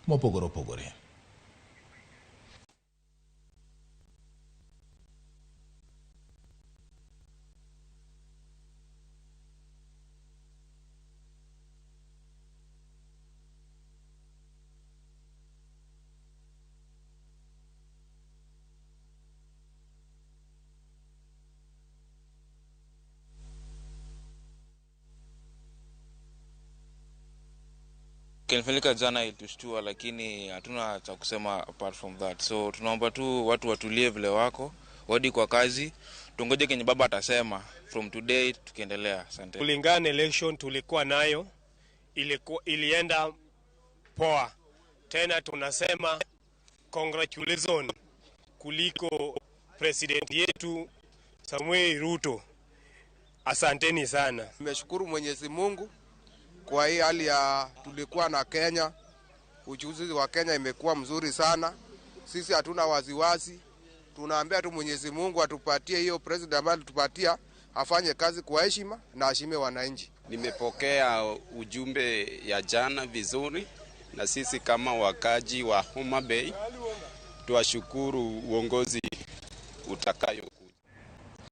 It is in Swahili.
Mopogore opogore. Kilifanyika jana ilitushtua, lakini hatuna cha kusema apart from that. So tunaomba tu watu watulie vile wako wadi kwa kazi, tungoje kenye baba atasema from today tukiendelea. Asante. Kulingana election tulikuwa nayo ilienda poa, tena tunasema congratulations kuliko president yetu Samuel Ruto. Asanteni sana. Nimeshukuru Mwenyezi Mungu kwa hii hali ya tulikuwa na Kenya. Uchuzi wa Kenya imekuwa mzuri sana. Sisi hatuna wasiwasi, tunaambia tu Mwenyezi Mungu atupatie hiyo president ambaye alitupatia, afanye kazi kwa heshima na aheshime wananchi. Nimepokea ujumbe ya jana vizuri, na sisi kama wakaji wa Homa Bay tuwashukuru uongozi utakayo